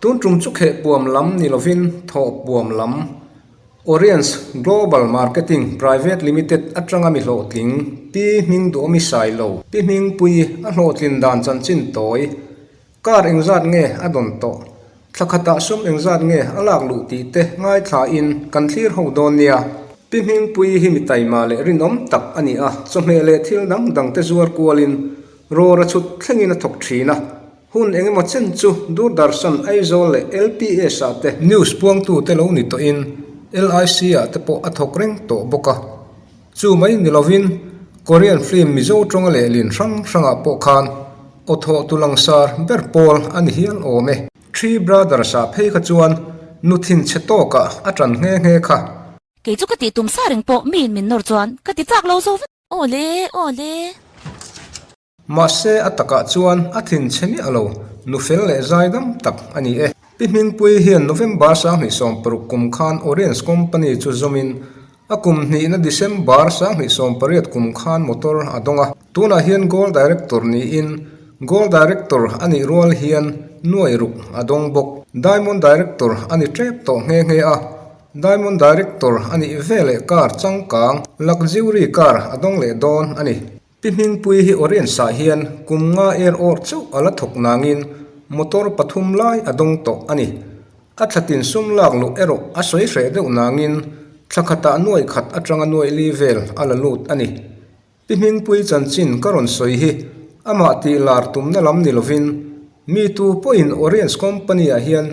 Tun tum chu khehpuam lam ni lovin thawhpuam lam Oriens Global Marketing Private Limited atanga mi hlawhtling Pi Hmingduawmi Sailo, Pi Hmingpui a hlawhtlin dan chanchin tawi Car engzat nge a dawn tawh? Thla khatah sum engzat nge a lak luh tih te ngaithlain kan thlir ho dawn nia. Pi Hmingpui hi mi taima leh rinawm tak a ni a, chawhmeh leh thil dang dang te zuar kualin rawra chhut thlengin a thawk thin a. Hun engemaw chen chu Doordarshan Aizawl leh LPS ah te news puangtu te lo ni tawhin LIC ah te pawh a thawk reng tawh bawk a. Chu mai ni lovin Korean film Mizo tawnga lehlin hrang hrangah pawh khan aw thawh tu langsar ber pawl a ni hial awm e. Three Brothers ah phei kha chuan nu thinchhe tawkah a tan nghe nghe kha. Kei chu ka tih tum sa reng pawh miin min nawr chuan ka ti chak lo zo vek. Aw le, aw le. Mahse a takah chuan a thinchhe miah lo, nu fel leh zaidam tak a ni e. Pi Hmingpui hian November 2016 kum khan Oriens Company chu zawmin a kum hnihna December 2018 kum khan motor a dawng a. Tunah hian Gold Director niin Gold Director a nih rual hian nuai ruk a dawng bawk. Diamond Director a ni tep tawh nghe nghe a, Diamond Director a nih veleh car changkang Luxury car a dawng leh dawn a ni. Pi Hmingpui hi Oriens ah hian kum nga er awr chauh a la thawk nangin motor pathum lai a dawng tawh a ni. A thlatin sum lak luh erawh a sawi hreh deuh nangin thla khatah nuai khat atanga nuai li vel a la lut a ni. Pi Hmingpui chanchin ka rawn sawi hi amah tih lar tumna lam ni lovin mi tu pawhin Oriens company ah hian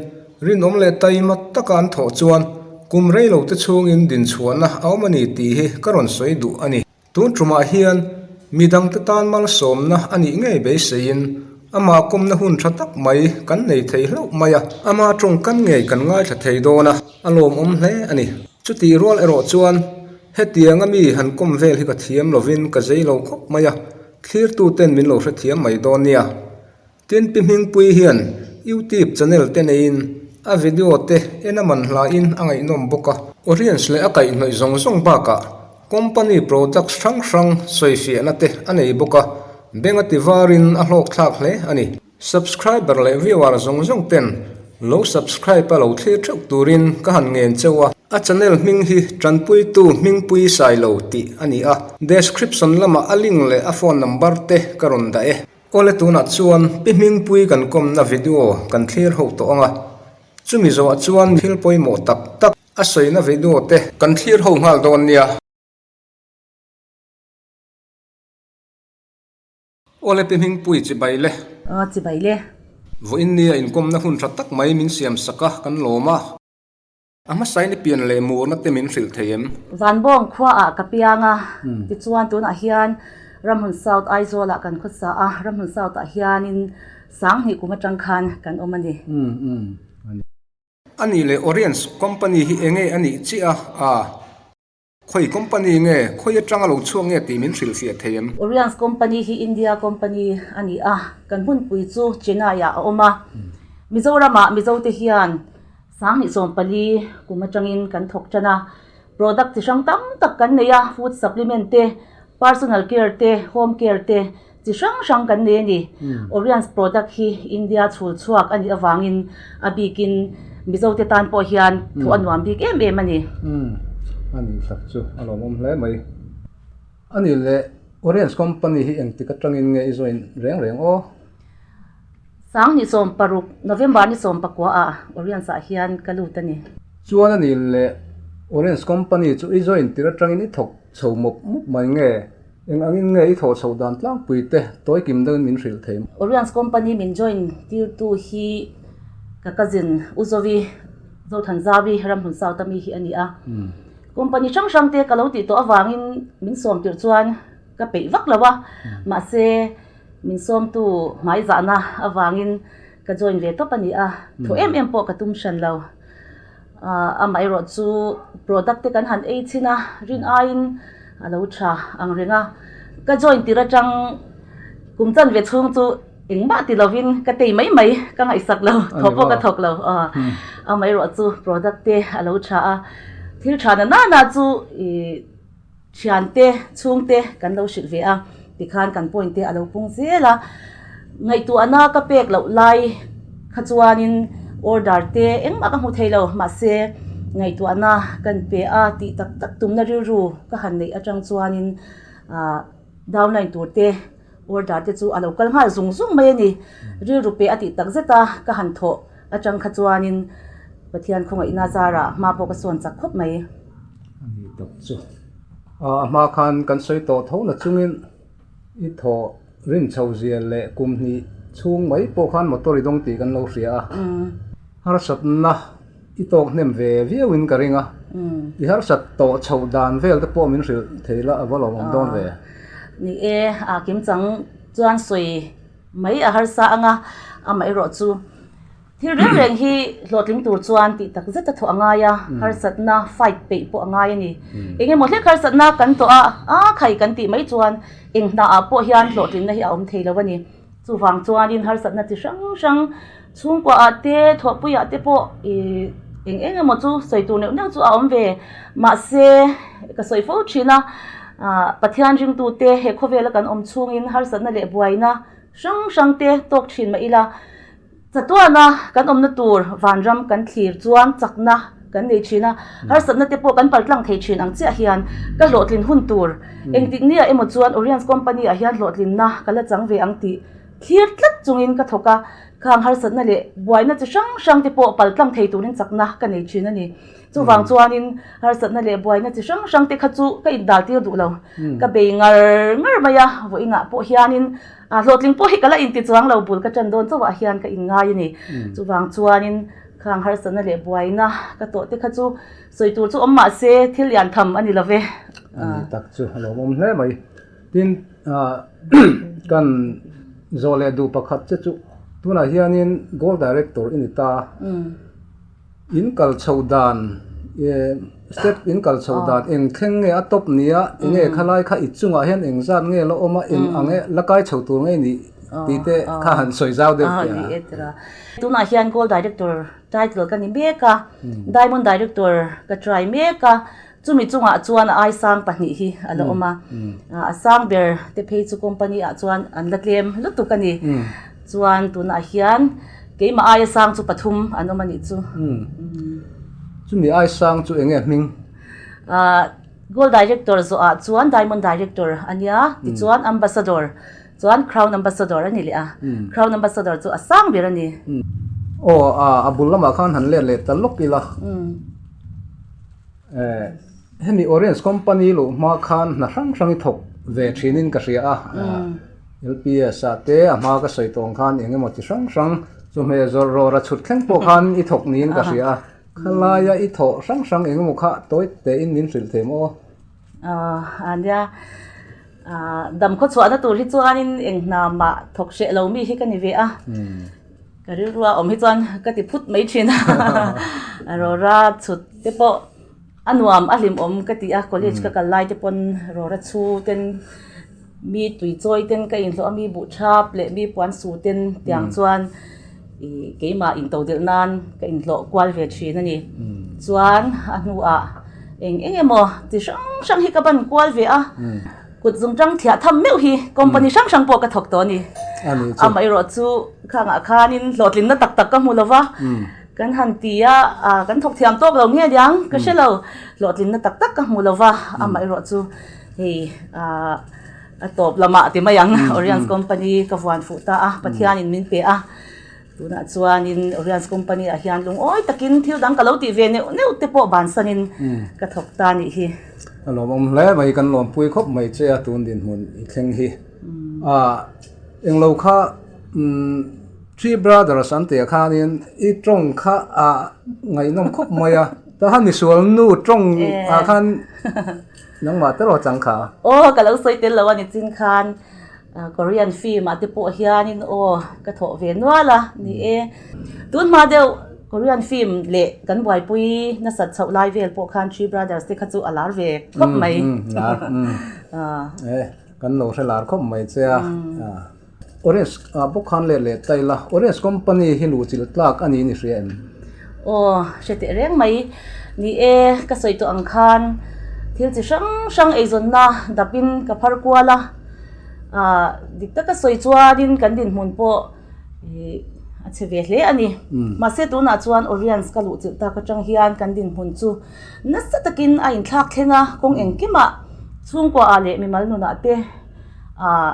rinawm leh taima taka an thawh chuan kum reilote chhungin dinchhuahna a awm a ni tih hi ka rawn sawi duh a ni. Tun tumah hian mi dangte tan malsawmna a nih ngei beiseiin amah kawmna hun tha tak mai kan nei thei hlauh mai a, ama tawngkam ngei kan ngaithla thei dawn a, a lawmawm hle a ni. Chutih rual erawh chuan hetianga mi han kawm vel hi ka thiam lovin ka zei lo khawp mai a, thlirtuten min lo hrethiam mai dawn nia. Tin, Pi Hmingpui hian YouTube channel te neiin a video te en a man hlain a ngaihnawm bawk a. Audience leh a kaihhnawih zawng zawng bakah company products hrang hrang sawifiahna te a nei bawk a, beng a ti varin a hlawkthlak hle a ni. Subscriber leh viewer zawng zawng ten lo subscribe a lo thlir theuh turin ka han ngen cheu a. A channel hming hi Tanpuitu Hmingpui Sailo tih a ni a, description lamah a link leh a phone number te ka rawn dah e. Awle tunah chuan Pi Hmingpui kan kawmna video kan thlir ho tawh ang a, chumi zawhah chuan thil pawimawh tak tak a sawina video te kan thlir ho nghal dawn nia. Awle Pi Hmingpui chibai le. Aw chibai le. Vawiin nia inkawmna hun tha tak mai min siam sak a, kan lawm a. A hmasain i pian leh murna te min hrilh thei em? Vanbawng khuaah ka piang a, tichuan tunah hian Ramhun South Aizawlah kan khawsa a, Ramhun South-ah hianin Sanghnih kum atang khan kan awm a ni. A nih leh Oriens company hi enge a nih chiah a? Khawi company nge, khawi atanga lo chhuak nge tih min hrilhfiah thei em? Oriens company hi India company a ni a, kan hmunpui chu Chennai-ah a awm a. Mizoramah Mizote hian 2014 kum atangin kan thawk tan a, product chi hrang tam tak kan nei a, food supplement te, personal care te, home care te chi hrang hrang kan nei a ni. Oriens product hi India chhul chhuak a nih avangin a bikin Mizote tan pawh hian thawh a nuam bik em em a ni. A nih tak chu a lawmawm hle mai. A nih leh Oriens company hi engtik atangin nge i join reng reng aw? 2016 November ni 19 ah Oriens ah hian ka lut a ni. Chuan a nih leh Oriens company chu i join tir atangin i thawk chho mawp mawp mai nge? Eng angin nge i thawh chhoh dan tlangpui te tawi kim deuhin min hrilh thei? Oriens company min join tirtu hi ka cousin U Zovi, Zothanzavi, Ramhmun South ami hi a ni a. Company hrang hrang te ka lo tih tawh avangin min sawm tirh chuan ka peih vak lo a, mahse min sawmtu hmaizahna avangin ka join ve tawp a ni a, thaw em em pawh ka tum hran lo. Amaherawh chu product te kan han ei chhin a, rin aiin a lo tha ang reng a. Ka join tir atang kum chan ve chhung chu engmah ti lovin ka tei mai mai, ka ngaihsak lo, thawh pawh ka thawk lo. Amaherawh chu product te a lo tha a, thil tha na nana chu ih Thiante, chhungte kan lo hrilh ve a, tikhan kan point te a lo pung zel a. Ngaihtuahna ka pek loh lai kha chuanin Order te engmah ka hmu thei lo, mahse ngaihtuahna kan pe a tih tak tak tumna rilru ka han neih atang chuanin ah downline tur te order te chu a lo kal nghal zung zung mai a ni. Rilru pe a tih tak zet a ka han thawh atang kha chuanin Pathian khawngaihna zarah hma pawh ka sawn chak khawp mai. A ni tak chu. A hma khan kan sawi tawh tho na chungin i thawh rin chho zia leh kum hnih chhung mai pawh khan motor i dawng tih kan lo hria a. Harsatna i tawk hnem ve viau in ka ring a. I harsat tawh chhoh dan vel te pawh min hrilh thei la a va lawmawm dawn ve. Ni e, a kimchang chuan sawi mai a harsa ang a, amaherawh chu Thil reng reng hi hlawhtling tur chuan tih tak zet a thawh a ngai a, harsatna fight peih pawh a ngai a ni. Eng emaw hlek harsatna kan tawh a, a khai kan tih mai chuan eng hnaah pawh hian hlawhtlinna hi a awm thei lo a ni. Chuvang chuanin harsatna chi hrang hrang chhungkuaah te, thawhpuiah te pawh ih eng eng emaw chu sawi tur neuh neuh chu a awm ve. Mahse, ka sawi fo thin a, ah Pathian ringtute he khawvela kan awm chhungin harsatna leh buaina hrang hrang te tawk thin mah ila, Chatuana kan awmna tur vanram kan thlir chuan chakna kan nei thin a, harsatna te pawh kan paltlang thei thin ang chiah hian ka hlawhtlin hun tur engtik nia emaw chuan Oriens Company ah hian hlawhtlinna ka la chang ve ang tih thlir tlat chungin ka thawk a, khang harsatna leh buaina chi hrang hrang te pawh paltlang thei turin chakna ka nei thin a ni. Chuvang chuanin harsatna leh buaina chi hrang hrang te kha chu ka indal tir duh lo, ka bei ngar ngar mai a, vawiinah pawh hianin A hlawhtling pawh hi ka la inti chuang lo, bul ka ṭan dawn chauhah hian ka inngai a ni. Chuvang chuanin khang harsatna leh buaina ka tawh te kha chu sawi tur chu awm mah se thil lian tham a ni lo ve. A ni tak chu a lawmawm hle mai. Tin, kan zawh leh duh pakhat che chu tunah hianin Gold Director i ni ta. In kal chhoh dan step in kal chhoh dan eng thleng nge a top nia eng nge khalai kha i chungah hian eng zat nge la awm a eng ang e la kai chho tur nge nih tih te kha han sawi zau deuh teh a. Tunah hian Gold Director title ka ni mek a, Diamond Director ka try mek a, chumi chungah chuan a ai sang pahnih hi a la awm a, a sang ber te phei chu company ah chuan an la tlem lutuk a ni. Chuan tunah hian keimah aia sang chu pathum an awm a nih chu. Chumi ai sang chu eng nge hming? Gold Director zawhah chuan Diamond Director a nia, tichuan Ambassador chuan Crown Ambassador a ni leh a. Crown Ambassador chu a sang ber a ni. Aw, a bul lamah khan han let leh ta lawk ila. Hemi Orange Company luh hma khan hna hrang hrang i thawk ve thinin ka hria a, LPS ah te a hma ka sawi tawng khan eng emaw chi hrang hrang chawhmeh zawrh rawra chhut thleng pawh khan i thawk niin ka hria a, khalaia i thawh hrang hrang eng emaw kha tawi tein min hrilh thei maw? A nia, dam khaw chhuahna tur hi chuanin eng hna mah thawk hreh lo mi hi ka ni ve a. Ka rilrua awm hi chuan ka ti phut mai thin a, Rora chhut te pawh a nuam a hlimawm ka ti a, college ka kal lai te pawn Rora chhu ten mi tui chawi ten ka inhlawh a, mi buh thap leh mi puan su ten tiang chuan ih keimah intodelh nan ka inhlawh kual ve thin a ni. Chuan a hnuah eng eng emaw chi hrang hrang hi ka ban kual ve a. Kut zung tang thiah tham meuh hi company hrang hrang pawh ka thawk tawh a ni. Amaherawh chu khangah khanin hlawhtlinna tak tak ka hmu lo va, kan han ti a, kan thawk thiam tawk lo nge niang ka hre lo, hlawhtlinna tak tak ka hmu lo va, amaherawh chu hei a tawp lamah ti mai ang Oriens company ka vuan fuh ta a, Pathianin min pe a. Tunah chuanin Oriens Company ah hian lungawi takin thil dang ka lo tih ve neuh neuh te pawh bansanin ka thawk ta nih hi. A lawmawm hle mai, kan lawmpui khawp mai che a tun dinhmun i thleng hi. Ah englo kha Three Brothers an tih ah khanin i tawng kha ah ngaihnawm khawp mai a, tahan misual nu tawng ah khan nangmah te rawh chang kha. Aw ka lo sawi tel lo a ni chin khan. Korean film ah te pawh hianin aw ka thawh ve nual a ni e. Tun hma deuh Korean film leh kan buaipui nasat chhoh lai vel pawh khan Three Brothers te kha chu a lar ve khawp mai. Lar e kan lo hre lar khawp mai che a. Orange ah bawk khan let leh ta ila Orange company hi luhchilh tlak a niin i hria em? Aw hre teh reng mai ni e ka sawi tawh ang khan thil chi hrang hrang eizawnna dapin ka phar kual a. Ah dik taka sawi chuanin kan dinhmun pawh ih a a chhe ve hle a ni. Mahse tunah chuan Oriens ka luh chilh tak atang hian kan dinhmun chu nasa takin a inthlak thleng a, kawng engkimah chhungkua ah leh mimal nunah te ah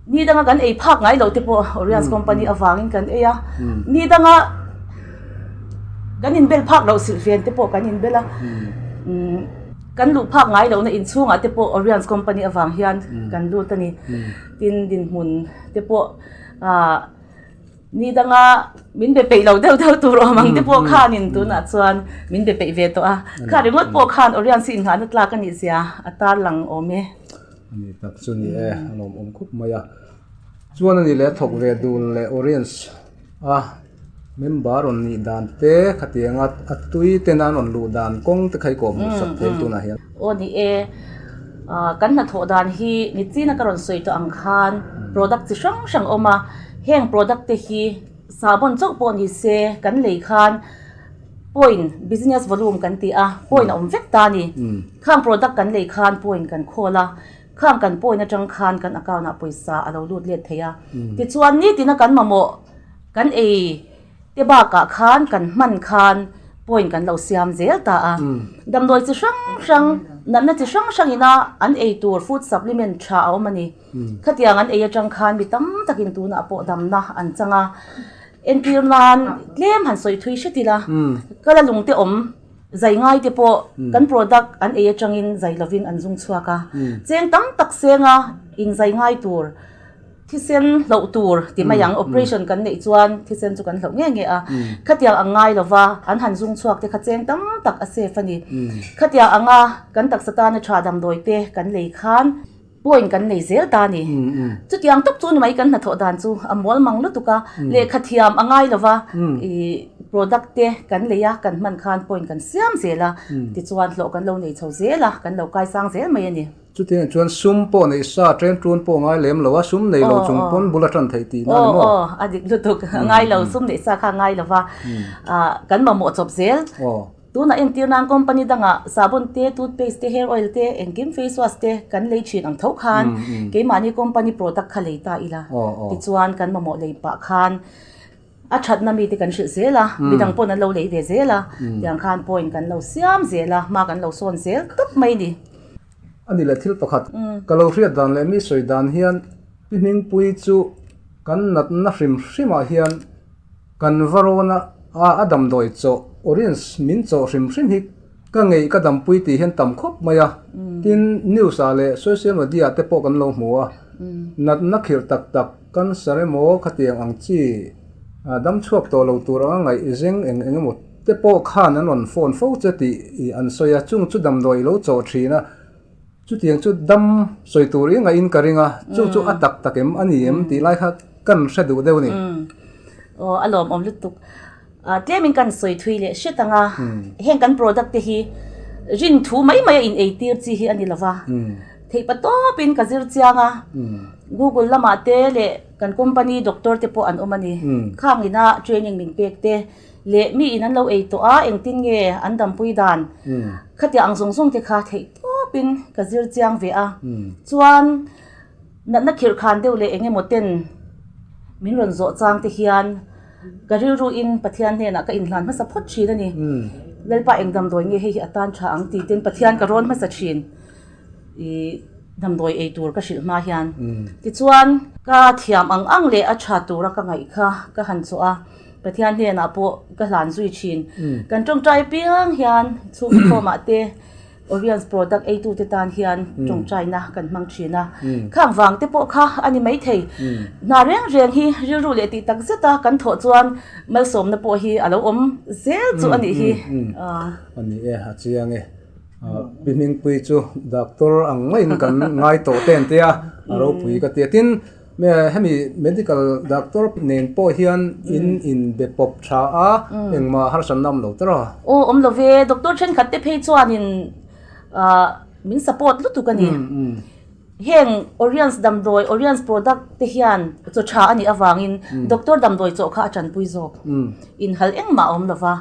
ni danga kan ei phak ngai loh te pawh Oriens company avangin kan ei a, ni danga kan inbel phak loh silhfen te pawh kan inbel a. Kan luh phak ngai lohna inchhungah te pawh Oriens company avang hian kan lut a ni. Tin dinhmun te pawh ah ni danga min be peih lo deuh deuh tur awm ang te pawh khanin tunah chuan min be peih ve tawh a. Kha ringawt pawh khan Oriens hi inngahna tlak a nih zia a tarlang awm e. A ni tak chu ni e, a lawmawm khawp mai a. Chuan a ni leh a thawk ve dun leh Oriens a. Member rawn nih dan te khatianga a tui ten an rawn luh dan kawng te kha i kawh hmuh sak thei tunah hian. Aw ni e, kan hnathawh dan hi nichina ka rawn sawi tawh ang khan product chi hrang hrang a awm a, heng product te hi sahbawn chauh pawh ni se kan lei khan point business volume kan ti a, point a awm vek ta a ni. Khang product kan lei khan point kan khawl a, khang kan point atang khan kan account ah pawisa a lo lut let thei a, tichuan nitina kan mamawh. Kan ei te bakah khan kan hman khan point kan lo siam zel ta a. Damdawi chi hrang hrang, natna chi hrang hrangina an ei tur food supplement tha a awm a ni. Khatiang an ei atang khan mi tam takin tunah pawh damna an chang a. Entir nan tlem han sawi thui hret ila, kala lung te awm zai ngai te pawh kan product an ei atangin zai lovin an zung chhuak a. Cheng tam tak senga inzai ngai tur. Thisen hloh tur ti mai ang, operation kan neih chuan thisen chu kan hloh nge nge a, khatiang ang ngai lova an han zung chhuak te kha cheng tam tak a safe a ni. Khatiang anga kan taksa tana tha damdawi te kan lei khan point kan nei zel ta a ni. Chutiang tawp chu ni mai kan hnathawh dan chu a mual mang lutuk a, lehkha thiam a ngai lova ih product te kan lei a kan hman khan point kan siam zel a, tichuan hlawh kan lo nei chho zel a, kan lo kaisang zel mai a ni. Chutiang chuan sum pawh neih sa ṭen ṭun pawh ngai lem lo a, sum nei lo chung pawn bul a ṭan theih tihna a ni maw? Aw aw, a dik lutuk. Ngai lo, sum neih sa kha ngai lo va, kan mamawh chawp zel. Tunah entir nan company dangah sabun te, toothpaste te, hair oil te, engkim face wash te kan lei ṭhin ang tho khan keimahni company product kha lei ta ila. Tichuan kan mamawh lei pah khan a thatna mite kan hrilh zel a, midang pawn an lo lei ve zel a, tiang khan point kan lo siam zel a, hma kan lo sawn zel tawp mai a ni. A ni leh thil pakhat, ka lo hriat dan leh mi sawi dan hian Pi Hmingpui chu kan natna hrim hrimah hian kan va rawn a, a damdawi chawh, orange min chawh hrim hrim hi ka ngeih ka dampui tih hian tam khawp mai a, tin news ah leh social media ah te pawh kan lo hmu a, natna khirh tak tak cancer emaw khatiang ang chi dam chhuak tawh lo tur anga ngaih zeng eng eng emaw te pawh khan an rawn phone fo che tih an sawi a, chung chu damdawi i lo chawh thin a, chutiang chu dam sawi tur i ngaihin ka ring a, chung chu a tak tak em a ni em tih lai kha kan hre duh deuh a ni. Aw a lawmawm lutuk. Tlemin kan sawi thui leh hret ang a, heng kan product te hi rin thu mai mai a in ei tir chi hi a ni lova, theih pa tawpin ka zir chiang a, Google lamah te leh kan company doctor te pawh an awm a ni, khang ina training min pek te leh mi in an lo ei tawh a engtin nge an dampui dan khatiang ang zawng zawng te kha theih tawpin ka zir chiang ve a, chuan. Natna khirh khan deuh leh eng emaw ten min rawn zawh chang te hian ka rilruin Pathian hnenah ka inhlan hmasa phawt thin a ni. Lalpa eng damdawi nge hei hi a tan tha ang tih ten Pathian ka rawn hmasa thin ih damdawi ei tur ka hrilh hma hian. Tichuan ka thiam ang ang leh a tha tura ka ngaih kha ka han chawh a, Pathian hnenah pawh ka hlan zui thin. Kan tawngtai apiang hian chhungkhawmah te Oriens product eitute tan hian tawngtaina kan hmang thin a, khang vang te pawh kha a ni maithei. Hna reng reng hi rilru leh tih tak zeta kan thawh chuan malsawmna pawh hi a lo awm zel chu a nih hi. A ni e, a chiang e. Pi Hmingpui chu doctor ang ngaiin kan ngai tawh te an tia, a ropui ka tia. Tin, Hemi medical doctor nen pawh hian in inbe pawp tha a, engmah harsatna awm lo tawrh a? Aw awm lo ve, doctor thenkhat te phei chuanin min support lutuk a ni. Heng Oriens damdawi, Oriens product te hian chaw tha a nih avangin doctor damdawi chaw kha a tanpui zawk. Inhal engmah a awm lo va,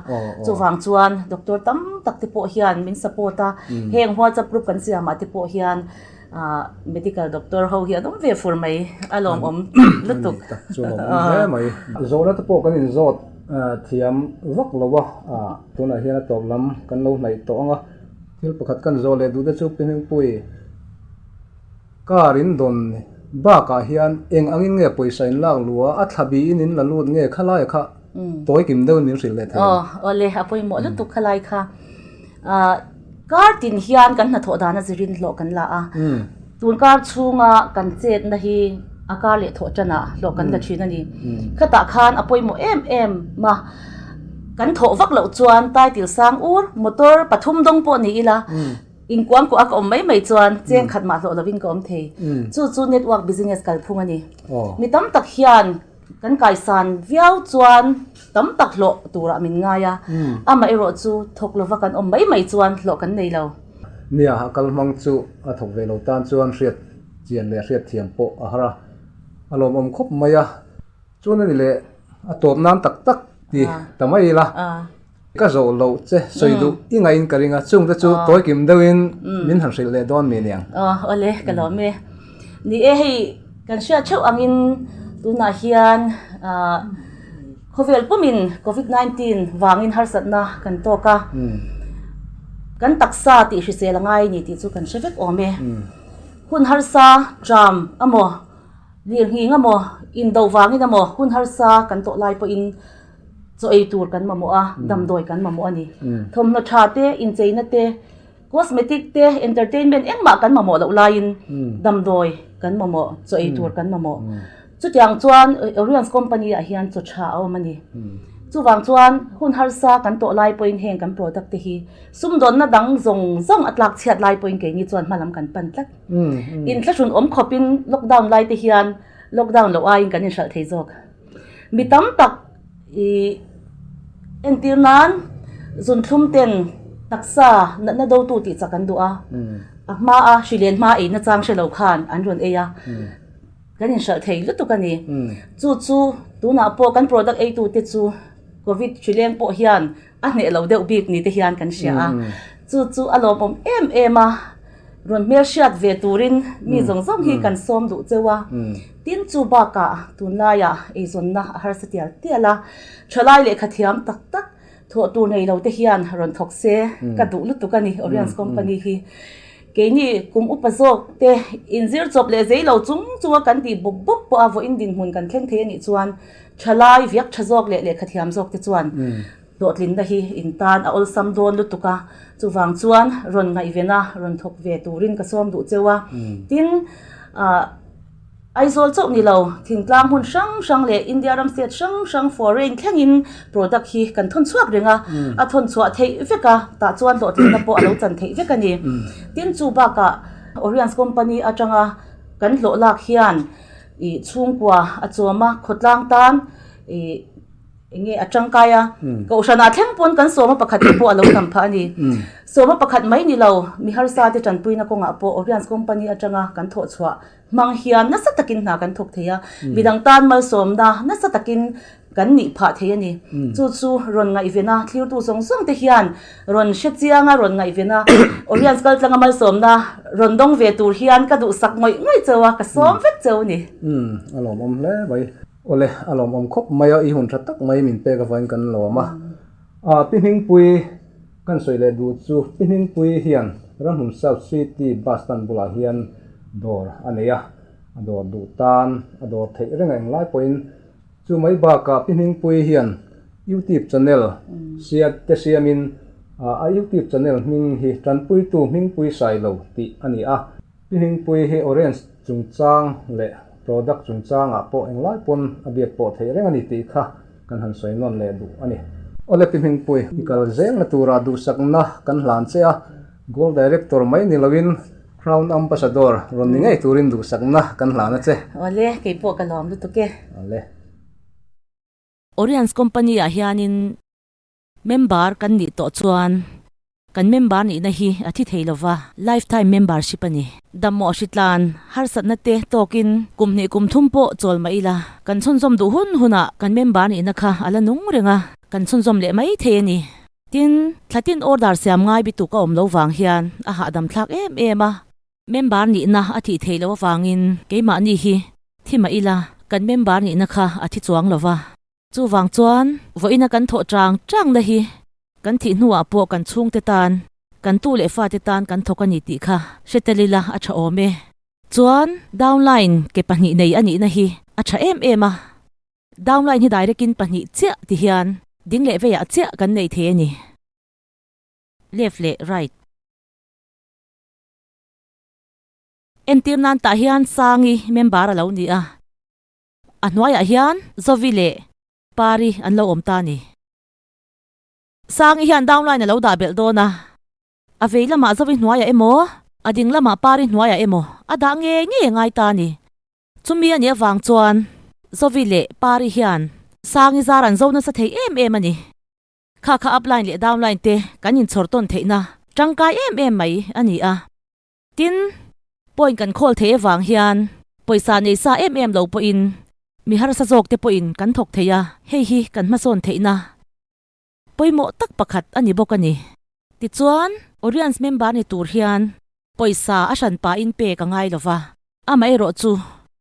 chuvang chuan doctor tam tak te pawh hian min support a, heng WhatsApp group kan siamah te pawh hian. Medical doctor ho hi an awm ve fur mai, a lawmawm lutuk. Ani tak chu a lawmawm hle mai. Zawhna te pawh kan inzawt thiam vak lo a, tunah hian a tawp lam kan lo hnaih tawh ang a. Thil pakhat kan zawh leh duh te chu Pi Hmingpui car in dawn bakah hian eng angin nge pawisa in lak luh a, a thla biin in la lut nge khalai kha tawi kim deuhin min hrilh leh thei ang. Aw awle a pawimawh lutuk khalai kha. Kar tin hian kan hnathawh dana zirin hlawh kan la a, tun kar chhunga kan chetna hi a kar leh thawh tanah hlawh kan la thin a ni. Khatah khan a pawimawh em em a, kan thawh vak loh chuan title sang ur motor pathum dawng pawh ni ila inkuang kuah a ka awm mai mai chuan cheng khat mah hlawh lovin ka awm thei. Chu chu network business kalphung a ni. Mi tam tak hian Kan kaisan viau chuan tam tak hlawh turah min ngai a, amaherawh chu thawk lova kan awm mai mai chuan hlawh kan nei lo. Nia, a kal hmang chu a thawk ve lo tan chuan hriat chian leh hriat thiam pawh a har a, a lawmawm khawp mai a. Chuan a ni leh a tawp nan tak tak ti ta mai ila. Ka zawh loh che sawi duh i ngaihin ka ring a, chungte chu tawi kim deuhin min han hrilh leh dawn mi niang. Aw awle ka lawm e. Ni e hei kan hriat theuh angin tunah hian khawvel pumin covid 19 vangin harsatna kan tawk a, kan taksa tih hrisel a ngai ni tih chu kan hre vek awm e. Hun harsa tram amaw lirnghing amaw indo vangin amaw hun harsa kan tawh lai pawhin Chaw ei tur kan mamawh a, damdawi kan mamawh a ni. Thawmhnaw tha te, incheina te, cosmetic te, entertainment engmah kan mamawh loh laiin damdawi kan mamawh, chaw ei tur kan mamawh. Chutiang chuan Oriens company ah hian chaw tha a awm a ni. Chuvang chuan hun harsa kan tawh lai pawhin heng kan product te hi sumdawnna dang zawng zawng a tlak chhiat lai pawhin keini chuan hma lam kan pan tlat. Inthlahrun awm khawpin lockdown lai te hian lockdown loh aiin kan inhralh thei zawk. Mi tam tak ih entir nan zunthlum ten taksa natna dotu tih chak an duh a, a hma a hrilen hma ei nachang hre lo khan an rawn ei a, kan inhralh thei lutuk a ni. Chu chu tunah pawh kan product eitu te chu covid hrileng pawh hian a hneh lo deuh bik ni te hian kan hria a, chu chu a lawmawm em em a, rawn hmelhriat ve turin mi zawng zawng hi kan sawm duh cheu a, tin chu bakah tunlaiah eizawnna a harsa tial tial a, thalai lehkha thiam tak tak thawh tur nei lo te hian rawn thawk se ka duh lutuk a ni Oriens company hi. Keini kum upa zawk te inzir chawp leh zei lo chung chunga kan tih bawp bawp pawh a vawiin dinhmun kan thleng thei a nih chuan Thalai viak tha zawk leh lehkha thiam zawk te chuan hlawhtlinna hi in tan a awlsam dawn lutuk a, chuvang chuan rawn ngaihven a, rawn thawk ve turin ka sawm duh cheu a. Tin, ah Aizawl chauh ni lo, thingtlang hmun hrang hrang leh India ram state hrang hrang foreign thlengin product hi kan thawn chhuak reng a, a thawn chhuah theih vek a, tah chuan hlawhtlinna pawh a lo chan theih vek a ni. Tin, chu bakah Oriens company atanga kan hlawh lak hian Ih chhungkua a chawm a, khawtlang tan ih eng nge a tangkai a, kohhranah thleng pawn kan sawma pakhat te pawh a lo tam phah a ni. Sawma pakhat mai ni lo, mi harsa te tanpuina kawngah pawh Oriens company atanga kan thawh chhuah hmang hian nasa takin hna kan thawk thei a, midang tan malsawmna nasa takin Kan nih phah thei a ni. Chu chu rawn ngaihven a, thlirtu zawng zawng te hian rawn hre chiang a, rawn ngaihven a, Oriens kaltlanga malsawmna rawn dawng ve tur hian ka duhsak ngawih ngawih cheu a, ka sawm vek cheu a ni. Umm, a lawmawm hle mai. Awle, a lawmawm khawp mai a, i hun tha tak mai min pek avangin kan lawm a. Ah, Pi Hmingpui kan sawi leh duh chu, Pi Hmingpui hian Ramhmun South City bus stand bulah hian dawr a nei a, a dawr duh tan a dawr theih reng a englai pawhin Chu mai bakah Pi Hmingpui hian YouTube channel sia te siamin a YouTube channel hming hi Tanpuitu Hmingpui Sailo tih a ni a. Pi Hmingpui hi Orange chungchang leh product chungchangah pawh englai pawn a biak pawh theih reng a ni tih kha kan han sawi nawn leh duh a ni. Awle Pi Hmingpui, i kal zelna turah duhsakna kan hlan che a, Gold Director mai ni loin Crown Ambassador rawn ni ngei turin duhsakna kan hlan a che. Awle, kei pawh ka lawm lutuk e. Awle. Oriens Company ah hianin member kan nih tawh chuan kan member nihna hi a thi thei lova, lifetime membership a ni. Damawh hritlan harsatna te tawkin kum hnih kum thum pawh chawl mah ila, kan chhunzawm duh hun hunah kan member nihna kha a la nung reng a, kan chhunzawm leh mai thei a ni. Tin, thla tin order siam ngai bituk a awm lo vang hian a hahdam thlak em em a. Member nihna a thih theih loh avangin keimahni hi thi mah ila kan member nihna kha a thi chuang lo va. Chuvang chuan vawiina kan thawh chang changna hi kan thih hnuah pawh kan chhungte tan, kan tu leh fate tan kan thawk a ni tih kha hre tel ila a tha awm e. Chuan downline ke pahnih nei a nihna hi a tha em em a. Downline hi direct in pahnih chiah ti hian ding leh veiah chiah kan nei thei a ni. Left leh right. Entir nan tah hian Sangi member a lo ni a, a hnuaiah hian Zovi leh Pari an lo awm ta a ni. Sangi hian downline a lo dah belh dawn a, a vei lamah Zovi hnuaiah emaw, a ding lamah Pari hnuaiah emaw a dah ngei ngei a ngai ta a ni. Chumi a nih avang chuan Zovi leh Pari hian Sangi zar an zo nasa thei em em a ni. Kha kha upline leh downline te kan inchhawr tawn theihna tangkai em em mai a ni a. Tin, point kan khawl theih avang hian pawisa nei sa em em lo pawhin mi harsa zawk te pawhin kan thawk thei a, hei hi kan hmasawn theihna pawimawh tak pakhat a ni bawk a ni. Tichuan, Orions member ni tur hian pawisa a hran pahin pek a ngai lo va, amaherawh chu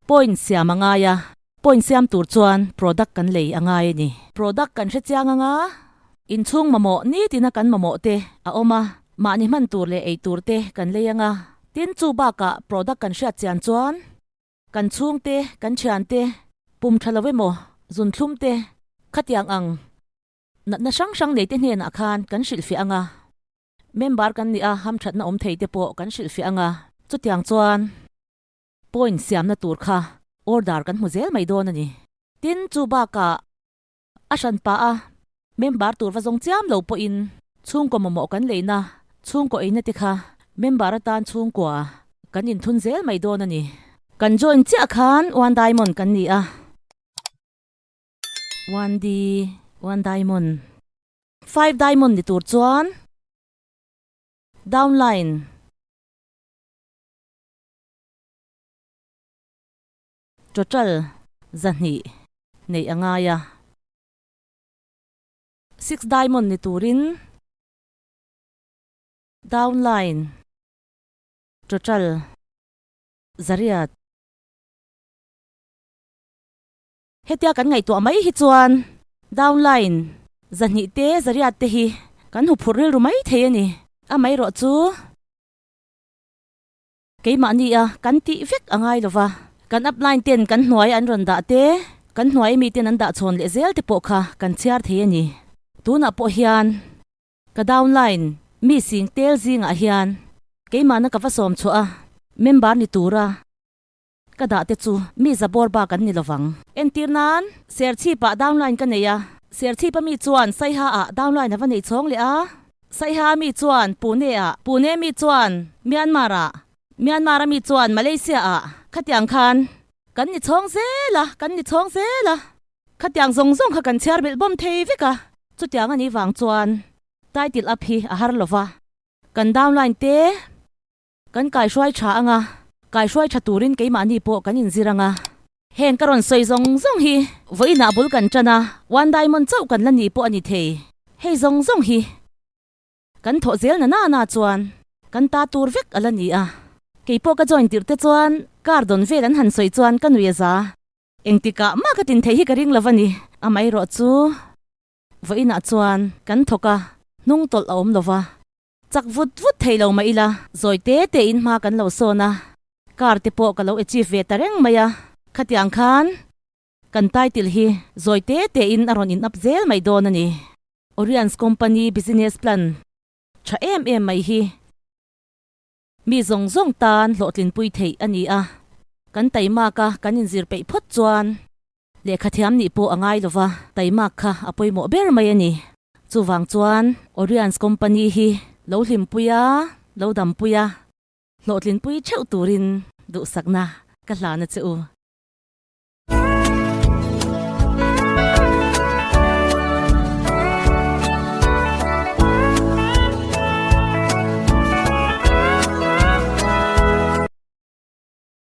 point siam a ngai a, point siam tur chuan product kan lei a ngai a ni. Product kan hre chiang anga inchhung mamawh nitina kan mamawh te a awm a, mahni hman tur leh ei tur te kan lei anga, tin chu bakah product kan hriat chian chuan kan chhungte, kan thiante, pum tha lo emaw, zunthlum te khatiang ang natna hrang hrang nei te hnenah khan kan hrilhfiah anga. Member kan nih a hamthatna awm thei te pawh kan hrilhfiah anga, chutiang chuan point siamna tur kha order kan hmu zel mai dawn a ni. Tin, chu bakah a hran pah a member tur va zawng chiam lo pawhin chhungkaw mamawh kan leina chhungkaw eina te kha member atan chhungkua kan inthun zel mai dawn a ni. Kan join chiah khan one diamond kan ni a, one D, one diamond. Five diamond ni tur chuan downline total 200 neih a ngai a, six diamond ni turin downline total 800. Hetia kan ngaihtuah mai hi chuan downline 200 te 800 te hi kan hmu phurh rilru mai thei a ni. Amaherawh chu keimahni a kan tih vek a ngai lova, kan upline ten kan hnuai an rawn dah te, kan hnuai mi ten an dah chhawn leh zel te pawh kha kan chhiar thei a ni. Tunah pawh hian ka downline mi sing tel zingah hian keimahna ka va sawm chhuah a, member ni tura Ka dah te chu mi za bawr bak an ni lovang. Entir nan, Serchhip ah downline ka nei a, Serchhip a mi chuan Saiha ah downline a va nei chhawng leh a, Saiha a mi chuan Pune ah, Pune mi chuan Myanmar ah, Myanmar a mi chuan Malaysia ah, khatiang khan kan ni chhawng zel a, kan ni chhawng zel a, khatiang zawng zawng kha kan chhiar belh bawm thei vek a, chutiang a nih vang chuan title up hi a har lova, kan downline te. Kan kaihruai tha anga, kaihruai tha turin keimahni pawh kan inzir anga. Heng ka rawn sawi zawng zawng hi vawiinah bul kan tan a, one diamond chauh kan la nih pawh a ni thei. Hei zawng zawng hi kan thawh zel na nana chuan kan ta tur vek a la ni a. Kei pawh ka join tirh te chuan car dawn vel an han sawi chuan ka nui a za. Engtikah mah ka tin theih hi ka ring lo va ni. Amaherawh chu vawiinah chuan kan thawk a, hnung tawlh a awm lo va. Chak vut vut thei lo mah ila, zawi te te in hma kan lo sawn a, car te pawh ka lo achieve ve ta reng mai a, khatiang khan kan title hi zawi te te in a rawn in up zel mai dawn a ni. Oriens Company business plan tha em em mai hi mi zawng zawng tan hlawhtlinpui theih a ni a, kan taimak a kan inzir peih phawt chuan Lehkha thiam nih pawh a ngai lova, taimak kha a pawimawh ber mai a ni. Chuvang chuan Oriens Company hi lo hlimpui a, lo dampui a, hlawhtlinpui theuh turin duhsakna ka hlan a che u.